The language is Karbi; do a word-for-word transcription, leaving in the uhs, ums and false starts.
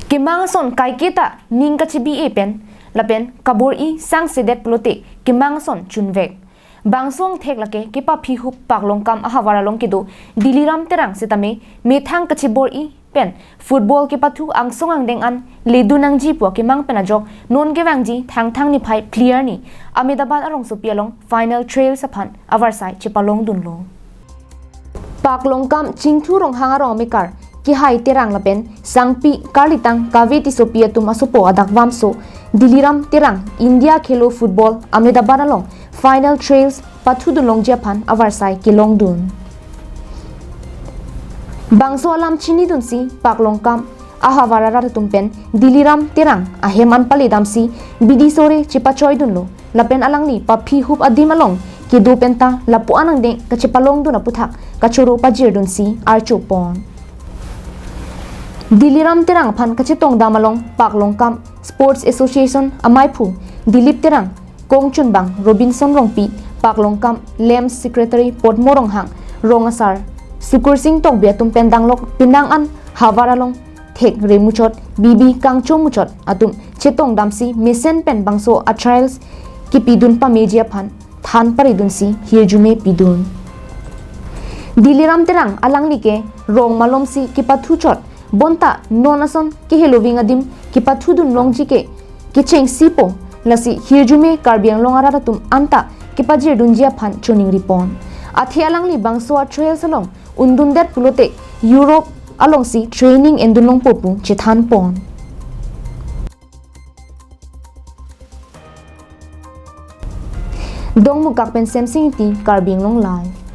Kemang ason kaiketa ning kachebi-e pen lapen kabor-i sangsedet pulote kemang ason chunvek. Bangso angthek lake kepaphihup Paklongkam ahavar along kedo Diliram Terang setame methang kachebor-i pen football kepathu angsong angdeng an ledun nangji pu akemang pen ajok non kevangji Thangthang niphai phli arni Ahmedabad arongsopi along final trials aphan avarsai chepalongdunlo. Paklongkam Chingthu Ronghang arong amekar Kehai Terang lapen Sangpi Karlitang Kave Tissopi atum asopo adakvamso Diliram Terang India Khelo Football Ahmedabad along final trials pathudunlongji aphan avarsai kelongdun. Bangso alam chinidunsi Paklongkam ahavar arat atum pen Diliram Terang ahem an paledamsi bidi sore chepachoidunlo. Lapen alangli paphihup adim along kedo penta lapu-an angdeng kachepalongdun aputhak kachoro pajirdunsi archopon. Diliram Terang aphan kachetongdam along Paklongkam Sports Association amaiphu Dilip Terang, kongchunbang Robinson Rongpi, Paklongkam L A M Secretary Potmo Ronghang, rong asar Sukursing Tokbi atum pen danglok penang an havar along thek remuchot, bibi kangcho muchot atum chetongdamsi mesen pen bangso a-trials kepidun pameji aphan than paridunsi hirjume pidun. Diliram Terang alangli ke rong malomsi kepathuchot bonta non ason keheloving adim kepathudunlongji ke kechengsipo, lasi hirjume Karbi Anglong arat atum anta kepajirdunji aphan choningripon. Athe alangli bangso a-trials along undundet pulote Europe alongsi training endunlongpo pu chethanpon. Dongmukak pen Semsing Ingti, Karbi Anglong Live.